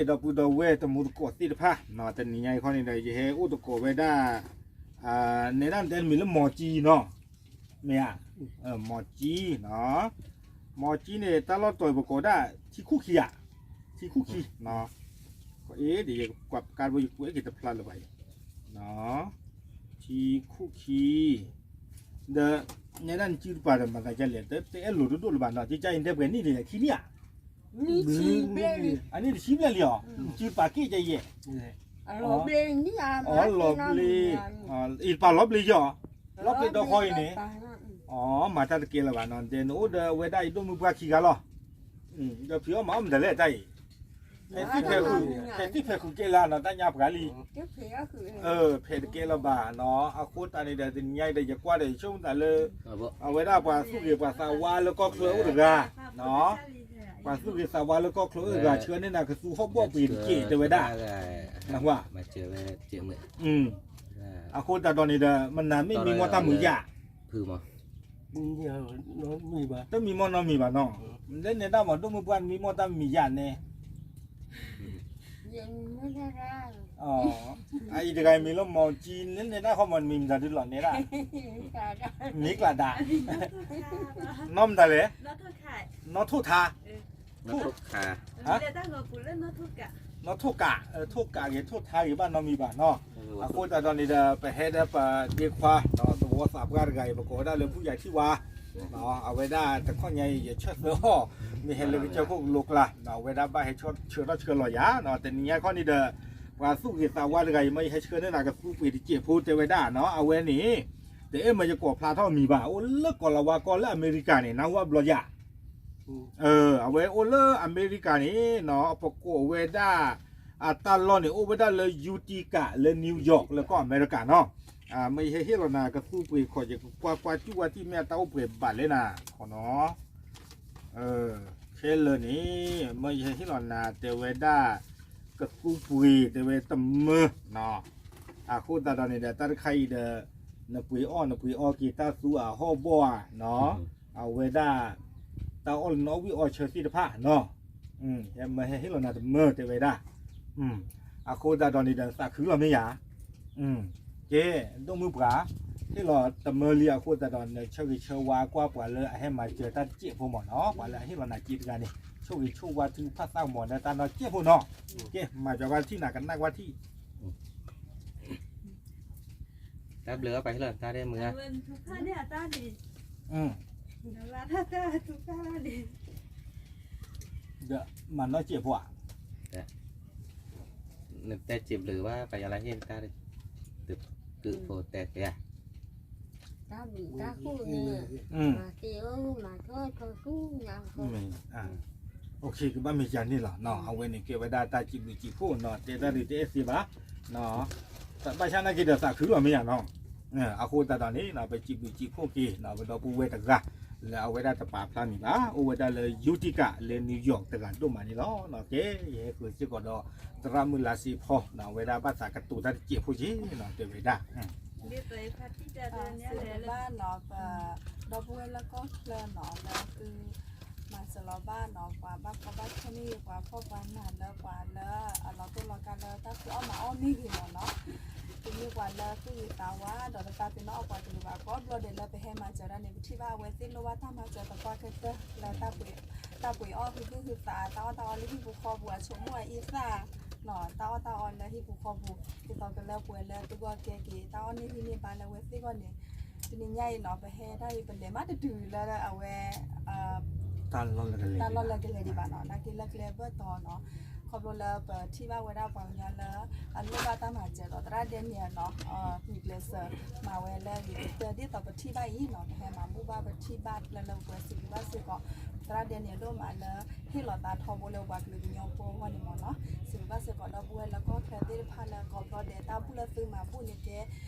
ဒီပုၢ်ဒီဝဲၢ်တံၤသကိးသ့ၣ်တဖၣ်, တနံၤညါအံၤခီန့ၣ်ဒီး ယဟဲအိၣ်သကိးဝဲဒၣ် နဲဒၣ်တဲတမံၤလၢမီၤကၠံနီၤ, မ့ၢ်ဧါ, မီၤကၠံနီၤ, မီၤကၠံန့ၣ် တၢ်လီၢ်တီၤပကိးဒၣ် ထံခိၣ်ခံဧါ, ထံခိၣ်ခံ, အ့ ဒီးယကွၢ်ကါဘိယကွဲးက့ၤတဖျါလၢၤဘၣ်အံၤ, ထံခိၣ်ခံ, ဒီး နဲဒၣ်နစုတပၤဒီးမၤသးဒ်လဲၣ်, တအဲၣ်လိာ်ဒိၣ်ဒိၣ်လၢၤဘၣ်နီၤ, ကကါအံၤတဲပှဲၤနံၣ်ဒံးလဲၣ် ခံနံၣ်ဧါ, အနံၣ်တဆံဘျဲၣ်လံဧါ, နစုတပၤက့ၣ်ကယဲၢ်, အီ လီၤဘျ့, အံၤတပၤလီၤဘျ့ယီၤ, လီၤဘျ့ဒီဃီအံၤန့ၣ်, အီ မၤတၢ်တကဲလၢၤဘၣ်နီၤ, ဒီးနအိၣ်ဒီးအဝဲဒၣ်ယဒိၣ်မုၢ်ပှၢ်ခံဂၤလီၤ, ဒီးဖံးအီၣ်မၤအီၣ်မတၤလဲၣ်တၢ်အံၤ, ဖဲသ့ၣ်ဖဲးဃုာ်, ဖဲသ့ၣ်ဖဲးဃုာ်ကဲလၢနီၤ တၢ်ညါပှၤလံ, ဖဲးတကဲလၢၤဘၣ်နီၤ, အဃိသတးန့ၣ်ဒီး တနံၤညါအံၤဒီး ယကွၢ်ဒီးယဆိကမိၣ်သးလၢ အဝဲဒၣ်ပှၤသူၣ်ဂ့ၤပှၤသးဝါလၢကီၢ်ချၢအိၣ်တဂၤ, ပှၤသူၣ်ဂ့ၤသးဝါလၢကီၢ်ချၢအိၣ်တဂၤ ဆှၢန့ၢ်နၤကသူဟီၣ်ဘီၣ်ပှ့ၤတက့ၢ် တဲဝဲဒၣ်, နကွၢ်, အဃိသတးဒီးန့ၣ်ဒီး မနၤမ့ၢ်မံမီၢ်တၢ်မုာ်ယၣ် တမံမီၢ်နီတမံၤဘၣ်နီၤ, လၢနဲဒၣ်မၤဒိၣ်မုၢ်ပှၢ်မံမီၢ်တၢ်မုာ်ယၣ်န့ၣ်, အအံၤတဂၤအံၤမံၤလၢမီၤကၠံ, လၢနဲဒၣ်ဃီမီၤမံၤမတၤဒုလီၤနဲဒၣ်, မ့ၢ်ကျးဒၣ်, နီၢ်မတၤလဲၣ်, နီၢ်ထိၣ်ထါ, နီၢ်ထိၣ်ကး, ထိၣ်ကးဂ့ၤ ထိၣ်ထါဂ့ၤ ဘၣ်နီတမံၤဘၣ်နီၤ, အဃိသတးဒီးန့ၣ်ဒီး ပဟဲဒီးပဒ့ခွါ သဝီသးပှၢ်တဂၤအံၤ ပကိးဝဲဒၣ်လၢဖုယၤထံဝါ, အဝဲဒၣ်တခီညါအံၤ ယဆၢသၢအီၤ, မ့ၢ်ဟဲလၢကစၢၢ်ခိၣ်ကလိကျါ, အဝဲဒၣ်ဘၣ်ဟဲဆှၢထီၣ်ဆှၢလီၤယၤ, တနံၤညါခီန့ၣ်ဒီး ပှၤသူၣ်ဂ့ၤသးဝါတဂၤအံၤ မ့ၢ်ယဟဲဆှၢန့ၢ်နၤကသူပှ့ၤတစဲးဖိ တဲဝဲဒၣ်နီၤ, အဝဲန့ၣ် တအဲၣ်မ့ၢ်ယကိးဖျါထီၣ်မံၤဘၣ်, အိၣ်လၢကီၢ်လၤဝါကီၢ်လၢအမဲရကၤန့ၣ် နၢ်ဟူအဘျီယၤ အဝဲအိၣ်လၢအမဲရကၤန့ၣ်နီၤ, ပကိးဝဲဒၣ် အတၢ်လီၢ်န့ၣ် အိၣ်ဝဲဒၣ်လၢ Utica လၢ New York လၢကီၢ်အမဲရကၤနီၤ, မ့ၢ်ယဟဲဟ့ၣ်လီၤနၤကသူပှ့ၤခီၣ် ယကကွၢ်ကွၢ်စူၣ်ဝဲထံၣ် မ့ၢ်အတၢ်အိၣ်ပှဲၤဘၣ်လဲၣ်နၤ, ခဲလၢာ်န့ၣ် မ့ၢ်ယဟဲဟ့ၣ်လီၤနၤတဲဝဲဒၣ် ကသူပှ့ၤတဲဝဲတမၢနီၤ, အဃိသတးဒီးန့ၣ်ဒီး တၢ်တခါအံၤဒီး နပှ့ၤအီၣ်နပှ့ၤအီက့ၤတၢ်သူအဟီၣ်ဘီၣ်ဧါနီၤ, အဝဲဒၣ် တၢ်အီၣ်လၢနအီၣ်ဝံၣ်အီဆၢသ့ၣ်တဖၣ်နီၤ, မ့ၢ်ဟဲဟ့ၣ်လီၤနၤတမၢတဲဝဲဒၣ်, အဃိသတးဒီးန့ၣ်ဒီး သးခုလီၤမ့ၢ်ယၤ, ကဲ ဒိၣ်မုၢ်ပှၢ် ဟ့ၣ်လီၤတမၢလံအဃိသတးဒီး နဆၢဂ့ၤဆၢဝါကွၢ်ပှၤလၢအဟဲမၤစၢၤတၢ်တစဲးဖိမ့ၢ်နီၤ, ပှၤလၢအဟ့ၣ်လီၤနၤစ့တဂၤန့ၣ် ဆိၣ်ဂ့ၤဆိၣ်ဝါထုကဖၣ်သးကမီၤလၢတၢ်နီၢ်စဲးဖိနီၤ, ကဲ မၤစၢၤကွၢ်ထံၣ်နၤကနၣ်ကွၢ်ထံၣ် တၢ်ဘျုးပှၤဟ့ၣ်လီၤတၢ်ဒ်မုၢ်ဧါ, ဒီးမၤနီၢ်စဲးဖိဧါ, နတဲစံးဘျုးဘၣ် ပှၤယွၤလၢဟ့ၣ်တၢ်, တကုးဖိတဲက့ၤဧါ, တၢ်ဘျုးတၢ်ဃိန့ၣ်, မၤက့ၤအိၣ်မၤက့ၤအိၣ်ထီၣ်ဆူညါ, ကဘၣ်မ့ၢ်ယၤန့ၣ်လီၤ, အဝဲန့ၣ်ကဲဝဲဒၣ်တၢ်စံးဘျုးစံးဖှိၣ်နီၤ, တဲတၢ်ဒုးတအဲၣ်သ့ဘၣ်, ဘၣ်ဆၣ်နာ်က့ၤဒီးသးခုလီၤမ့ၢ်ယၤနီၤ, အဃိသတးဒီးန့ၣ် ပစံးဘျုးစံးဖှိၣ်က့ၤ ပဒီပုၢ်ဝဲၢ်တဂၤ လၢအဝဲဒၣ်တပာ်ဖျါမံၤဘၣ်, အိၣ်ဝဲဒၣ်လၢ Utica လၢ New York တဂၤဒိၣ်မးန့ၣ်လီၤ, ကဲ ယဟဲဃုာ်စ့ၢ်ကီးဒီး သရၣ်မုၣ်လါစ့ဖီ အဝဲဒၣ်ဘၣ်သးကတိၤတၢ်တစဲးဖိက့ၤနီၤ, တဲဝဲဒၣ် စံးဘျုးဘၣ်နီၤ ပဒီပုၢ်ဝဲၢ်လၢကီၢ်ချၢနီၤ လၢသုမၤစၢၤလီၤဘၣ်နီၤ ပှၤဘၣ်ကီဘၣ်ခဲမ့ၢ်ဂ့ၤ ပှၤဖှီၣ်ပှၤနးလၢပှၤလၢအလီၤတိၢ်လီၤကါလၢတၢ်ဖုအီၣ်မၤအီၣ်မ့ၢ်ဂ့ၤမ့ၢ်နီၤ, ပမ့ၢ်ပှၤလၢသူၣ်ဂ့ၤသးဝါ ဒီးတသးပ့ၤနီၣ်အီၣ်ပှၤကလုာ်ဘၣ် ကိးဘျီဒဲးလၢပဟဲမၤစၢၤဒၣ်န့ၣ် ပထံၣ်ဘၣ်အဝဲသ့ၣ်လိၣ်ဘၣ်တၢ်မၤစၢၤသပှၢ်ကတၢၢ်လၢ တၢ်ပှ့ၤအီၣ်ဟုဟုသး တၢ်အီၣ်တၢ်အီလၢဟံၣ်ပူၤဃီပူၤ အဆိကမိၣ်အအံသၣ် တၢ်အီၣ်တၢ်အီလၢဟံၣ်ပူၤဃီပူၤ ဒ်သိးကလၢပှဲၤလၢသုဂီၢ်ကဲက့ၤ တၢ်အီၣ်န့ၢ်ဟံၣ်န့ၢ်ဘါလၢအဝဲသ့ၣ်ဂီၢ်န့ၣ်, တနံၤညါအံၤနီၤ ပဟဲဒၣ်အံၤ ပလဲၤမးတတုၤလၢအဝဲ တၢ်လီၢ်လၢကလဲၤဒံးဘၣ်နီၤ နာ်က့လၢကျဲဘၢၣ်တီၤနီၤ, ခီဖျိလၢပထံၣ်ဘၣ်ဝဲဒၣ်ပှၤကညီလၢ အလိၣ်ဘၣ်တၢ်မၤစၢၤဒီး သရၣ်ဒဲနံၣ်နီၤ ဂုာ်ကျဲးစၢးမၤဝဲလၢဂ့ၤကတၢၢ် ဒ်သိးပထံၣ်ဘၣ်အံၤနီၤ ပဟဲမၤဘူၣ်ဘၣ်ပထံၣ်ဘၣ်လၢလၢပှဲၤပှဲၤ စံးဘျုးဘၣ်စ့ၢ်ကီး သရၣ်ဒဲနံၣ်အဒိၣ်မးလၢ ဟ့ၣ်လီၤသးထီဘိလၢပှၤကလုာ်ကညီဖိအဂီၢ်န့ၣ်မ့ၢ်နီၤ, စံးဘျုးဘၣ်စ့ၢ်ကီးဒီပုၢ်ဝဲၢ်လၢကီၢ်ချၢသ့ၣ်တဖၣ်လၢကိးဘျီဒဲး တၢ်ဘူၣ်လၢသုမၤဘူၣ်န့ၣ်ကဲ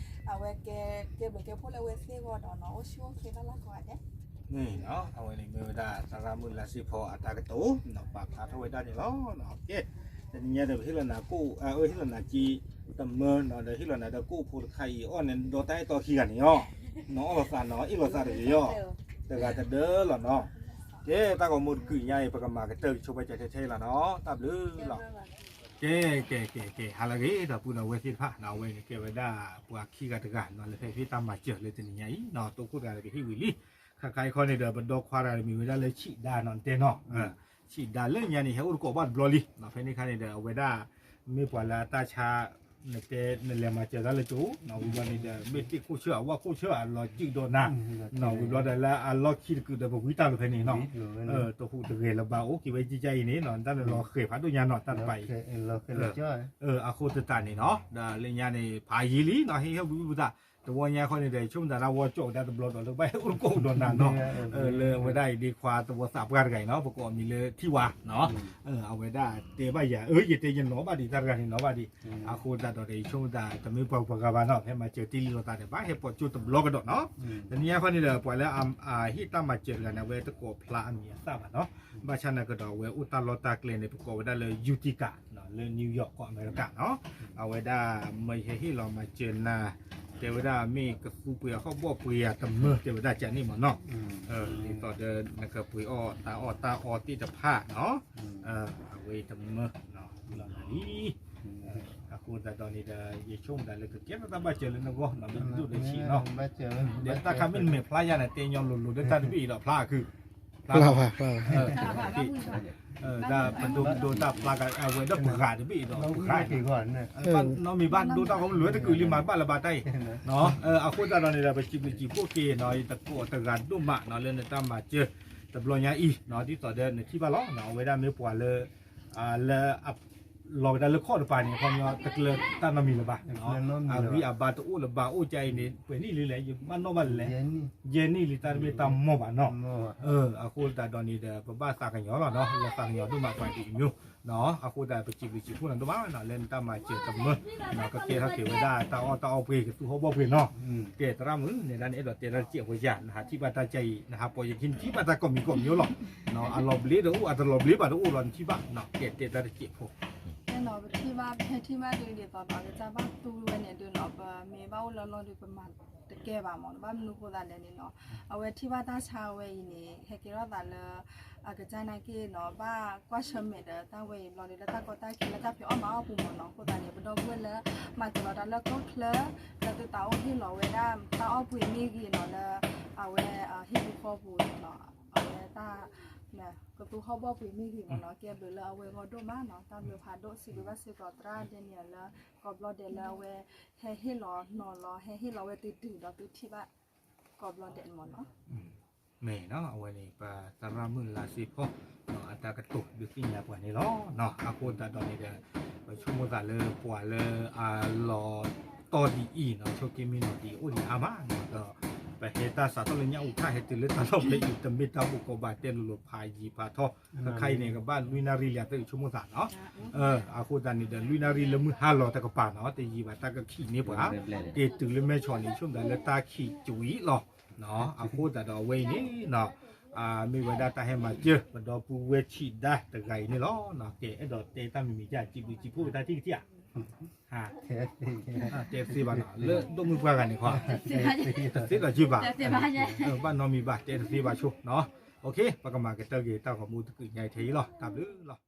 အဝဲကဲ ကဲဘျုးကဲဖှိၣ်လၢအဝဲသ့ၣ်အဂီၢ်ဒီးနီၤ အိၣ်ဆူၣ်အိၣ်ချ့ဘၣ်လၢကိးဂၤဒဲး အဝဲန့ၣ်မ့ၢ်ဝဲဒၣ်သရၣ်မုၣ်လါစ့ဖီအတၢ်ကတိၤ ပာ်ဖျါထီၣ်ဝဲဒၣ်န့ၣ်လီၤ. ကဲ တနံၤညါဒီး ပဟ့ၣ်လီၤနၤကိၣ် အဝဲဟ့ၣ်လီၤနၤက့ တမၢနီၤ ဒီးဟ့ၣ်လီၤနၤဒီးကိၣ်ဖိတခါအံၤ အီၣ်န့ၣ်ဒီးတၢ်အဲၣ်တီခံဂၤန့ၣ်အီၤ နအီၣ်လီၤသးနီၤ အ့ၣ်လိာ်သးတဂ့ၤအီၤ တဂၤတဒၢလီၤနီၤ. ကဲ တၢ်ဂီၤမူတကုာ်ညါအံၤ ပကမၤကတၢၢ်ကဆိပာ်စၢၤထဲထဲအံၤလီၤနီၤ တၢ်ဘျုးလီၤ. ကဲ ကဲ ကဲ ကဲ ဟါလၢအဂ့ၤ ဒီပုၢ်ဒီဝဲၢ်သ့ၣ်တဖၣ်နီၤ, အဝဲန့ၣ်ကဲဝဲဒၣ်ပှၤခံဂၤတဂၤနီၤ လၢဖဲဖဲတၢ်မၤစၢၤလၢတနံၤညါအံၤနီၤ, တိခိၣ်တဂၤဒီးကဟ့ၣ်ဝံၤလံ, ခါခါအံၤခီန့ၣ်ဒီး ပဒီခွါတဂၤဒီးမ့ၢ်ဝဲဒၣ်လၢဆံးဒါနီၤ နတဲနီၤ, ဆံးဒါလၢညါန့ၣ် ဟဲအိၣ်တကိးဘၣ်တဘျီလံနီၤ, ဖဲန့ၣ်ခါန့ၣ်ဒီး အဝဲဒၣ် မ့ၢ်ပှၤလၢအတၢ်ဆါ နတဲနလဲၤမၤစၢၤတၢ်လၢကၠိနီၤ, ဝံၤဘျီန့ၣ်ဒီး မ့ၢ်တ့ၢ်ခိၣ်ဆၢအဝဲခိၣ်ဆၢအလီၤစုၣ်ဒီးနၤနီၤ, ဝံၤဘျီဒီးလၢအလီၢ်ခံတကုာ်ဒီးပဝံတၢ်လီၤဖဲန့ၣ်နီၤ, တဟူးတဂဲၤလၢၤဘၣ်အိၣ်က့ၤဝဲကၠံကၠံအံၤန့ၣ်နီၤ, တၢ်နလီၤဃဲၤဖးဒိၣ်ညါနီၤ တၢ်တပၤအံၤ အဃိသတးန့ၣ်နီၤ, ဒီးလၢညါန့ၣ် ဖးယံာ်လံနီၤ, ဟ့ၣ်ဟ့ၣ်ဝံဝံပသး, တဝီညါခီန့ၣ်ဒီး ဆိကမိၣ်သးဒၣ်ဝီကၠီၣ်ကဒါတဘျီဒီး လၢကဘၣ်ဟဲအိၣ်တကိးဒီးနၤနီၤ, လၢအဝဲဒၣ်အံၤဒ့ခွါသဝီသးပှၢ်တဂၤအံၤနီၤ, ပကိးအမံၤလၢထံဝါနီၤ, အဝဲဒၣ်တဲဘၣ်ယၤ အၢ ယတဲယနီၤဘၣ်ဒံးတၢ်တဂၤန့ၣ်နီၤဘၣ်ဒံး, အဃိသတးဒီး ယဆိကမိၣ်သး တမ့ၢ်ပှၤပှၤဂၤဘၣ်နီၤ, ဖဲမၤစၢၤတ့ၢ်လံလိာ်သးဒီး ဘၣ်ဟဲပိာ်ကၠိတဘျီကဒီးနီၤ, တနံၤညါခီန့ၣ်ဒီး ပှၤလၢအဟ့ၣ်တၢ်မၤစၢၤတဂၤန့ၣ် အဝဲတကိးဖျါအမံၤအသၣ်ဘၣ်နီၤ, ဘၣ်ဆၣ်နာ်ကဒီး အဝဲအိၣ်တၢ်လီၢ်တၢ်ကျဲန့ၣ် ပကိးဝဲဒၣ်လၢ Utica နီၤ, လၢ New York ကီၢ်အမဲရကၤနီၤ, အဝဲဒၣ်မၢယဟဲဟ့ၣ်လီၤမၤစၢၤနၤ, တဲဝဲဒၣ်မ့ၢ်ကသူပှ့ၤအဟီၣ်ဘီၣ်ပှ့ၤယၤတမၢ တဲဝဲဒၣ်ကန့ၣ်မ့ၢ်နီၤ, ဒ်သိးဒီးနကပှ့ၤအီၣ်တၢ်အီၣ်တၢ်အီသ့ၣ်တဖၣ်နီၤ, အဝဲတမၢလီၤနၤလံ အဃိသတးဒီးန့ၣ်ဒီး ယဆိကမိၣ်သးလၢကကဲထီၣ်တၢ်ဘၣ်စၢၤလၢနဂီၢ် နီၤ မ့ၢ်ဒိၣ်လၢဆံးနီၤ, ဒီးတၢ်ခါမ့ၢ်နမဲာ်ဖျါယၤန့ၣ် တဲညီလိၤလိၤဒီးတၢ်တဘ့ၣ်အံၤဒီးဖျါအခု, ဖျါလီၤ, တၢ်ပဒိပဒိတၢ်ဖျါက အဝဲဒီးပှၤတဘ့ၣ်အံၤဒီးပှၤနီတမံၤဘၣ်ဒိတၢ်ဂီၤမ့ၢ်လွဲတကုာ်လံမၤဘၣ်လၢၤဘၣ်တၢ်အံၤ, အဃိသတးဒီးန့ၣ်ဒီး ပစံးဘျုးစံးဖှိၣ်က့ၤနီၤ ယတကိးတဂၤဒိၣ်မးနီၤ လၢနတၢ်မၤစၢၤတဘျီညါအံၤနီၤ ဒ်သိးဒီးနထံၣ်ဘၣ်လီၤ အဝဲဒၣ်မ့ၢ်ပှၤလၢ လၢ လီၤကဒါလၢခီၣ်တပၤန့ၣ် အခီပညီတကျၢၤတၢ်နီတမံၤလၢၤဘၣ်, အဂံၢ်အဘါတအိၣ်လၢၤဘၣ်အိၣ်ကါအံၤန့ၣ် ပှဲၤနံၣ်လံလဲၣ် ယဘၣ်နီၣ်ဘၣ်လဲၣ်, ယဲၢ်နံၣ်လံတၢ်တမ့ၢ်တၢ်မီၢ်ဘၣ်နီၤ, အဃိသတးဒီးန့ၣ်ဒီး ပဘၣ်သးကညီၤလီၤနီၤ လၢသးကညီၤဒိၣ်မးပှၤဒ်အံၤမ့ၢ်, အဃိသတးပစံးဘျုးစံးဖှိၣ်နၤဒိၣ်မးနီၤ လၢနတၢ်မၤစၢၤတမၢ ကကဲထီၣ်က့ၤဝဲဒၣ်တၢ်အီၣ်တၢ်အီပှ့ၤ ကသူဟီၣ်ဘီၣ်ပှ့ၤနီၤ, ကဲသရၣ်မုၣ် နဲဒၣ်နအဲၣ်ဒိးတဲတၢ်တစဲးဖိယၤ နဟးထံၣ်ဘၣ်တၢ်ကါအံၤ နဟးပိာ်ယခံနထံၣ်ဘၣ်တၢ်ကိးမံၤကိးမံၤလီၤ, အလီၤဘျ့တအိၣ် အတလီၤဘျ့ဘၣ်တအိၣ်လီၤ နထံၣ်ဘၣ်နီၤ ကဲတဲတၢ်တစဲးဖိ ကဲနီၤ ပထံၣ်ဘၣ် ပဟဲထံၣ်ဘၣ်ဒ်ဒ်သိးဒီး ကစၢ်ဘၣ်သူဝဲန့ၣ်ဒုးနီၤ ပမ့ၢ်ဘၣ်အိၣ်လၢအလီၢ်ဒုး ပမၤတကဲဘၣ်မ့ၢ်နီၤ ဘၣ်မနုၤဃိသးလဲၣ်န့ၣ်နီၤ အဝဲထံၣ်ဘၣ်တၢ်ဆါဝဲအံၤန့ၣ် ဟဲကဲထီၣ်သးလၢ အကစၢ်နာ်က့နီၤ ဘၣ်ကွၢ်ဆၢၣ်မဲာ်ဒီးတၢ်ဝဲအံၤဘျီဒုး လၢတၢ်ကီတၢ်ခဲလၢတၢ်ဖံးအီၣ်မၤအီၣ်ပူၤမ့ၢ်နီၤ အဃိသတးန့ၣ် ပဒီပုၢ်ဝဲၢ်လၢ မၤတ့ၢ်လီၤတၢ်လၢကီၢ်ချၢ လၢသုသးအိၣ်ဟ့ၣ်လီၤဝဲဒၣ် တၢ်အီၣ်ပှ့ၤမ့ၢ်ဂ့ၤနီၤ လၢ အဝဲ ဟံၣ်ပူၤဃီပူၤနီၤ အဝဲတၢ် ကသူဟီၣ်ဘီၣ်ပှ့ၤမ့ၢ်ဂ့ၤမ့ၢ်နီၤ ကဲဘျုးလၢအဝဲဂီၢ်ဒိၣ်မးနီၤ တၢ်ဘျုးဖးဒိၣ် စံးဘျုးဘၣ်စ့ၢ်ကီးသရၣ်ဒဲနံၣ်လၢ ကိးဘျီဒဲးလၢအဝဲ ဟဲဟ့ၣ်လီၤနီၤလီၤ ဟဲဟ့ၣ်လီၤဝဲတုၤတုၤဒီးသုထံၣ်ဘၣ် ကိးဘျီဒဲးန့ၣ်မ့ၢ်နီၤ မ့ၢ်နီၤ အဝဲန့ၣ် ပသရၣ်မုၣ်လါစ့ဖီ အတၢ်ကတိၤဒုးသ့ၣ်ညါပှၤန့ၣ်လီၤ. အဃိသတးဒီးန့ၣ်ဒီး ပဆိကမိၣ်သးလၢပှၤလၢအလီၤတီၢ်ဒ်အံၤနီၤ ဆိကမိၣ်မ့ၢ်နီၤဒ်အအိၣ်ဒံးအါမးနီၤ ဒီး ပဟဲတၢ်စးထီၣ်လၢညၣ်အူထၣ်ဟဲတုၤလၢတၢ်လီၢ်ဖဲအံၤ တမ့ၢ်တၢ်ဘၣ်ကီဘၣ်တဲလိၤလိၤဖးယံာ်ဖးထီ ခဲခါအံၤန့ၣ် ကဘၣ်လွံၢ်နၣ်ရံၣ်လံ သုဆိကမိၣ်သးနီၤ အဃိသတးန့ၣ်ဒီး လွံၢ်နၣ်ရံၣ်လၢမုၢ်ဟါလီၤတကပၤနီၤ တယံာ်ဘၣ်တၢ်ကခံးန့ၢ်ပှၤ က့ၤတုၤလၢမဲၢ်ဆီးန့ၣ် ဆိကမိၣ်သးလၢတၢ်ခံးကွံာ်လီၤ. အဃိသတးဒီးအဝဲအံၤန့ၣ် မ့ၢ်ဝဲဒၣ်တၢ်ဟဲမၤစၢၤ ပဒီပုၢ်ဝဲၢ်ဆံးဒါတဂၤအံၤန့ၣ်လီၤ. ကဲ အဲၣ်ဒိးတဲတၢ်မံၤမံၤ စံးဘျုးစံးဖှိၣ်က့ၤတၢ်ထံၣ်ကထံၣ်ဧါ တဲတသ့ဘၣ်နီၤ လၢဒိၣ်မုၢ်ပှၢ်ဂၤန့ၣ်ခီ တသ့ဒီးယုၢ်ဘၣ် ဘၣ်နီတမံၤဘၣ် တဲတသ့ဘၣ်ဆိနီၤ ပကမၤကတၢၢ်က့ၤတၢ်ဂီၤမူတကုာ်ညါအံၤထဲအံၤလီၤ. တၢ်ဘျုးလီၤ.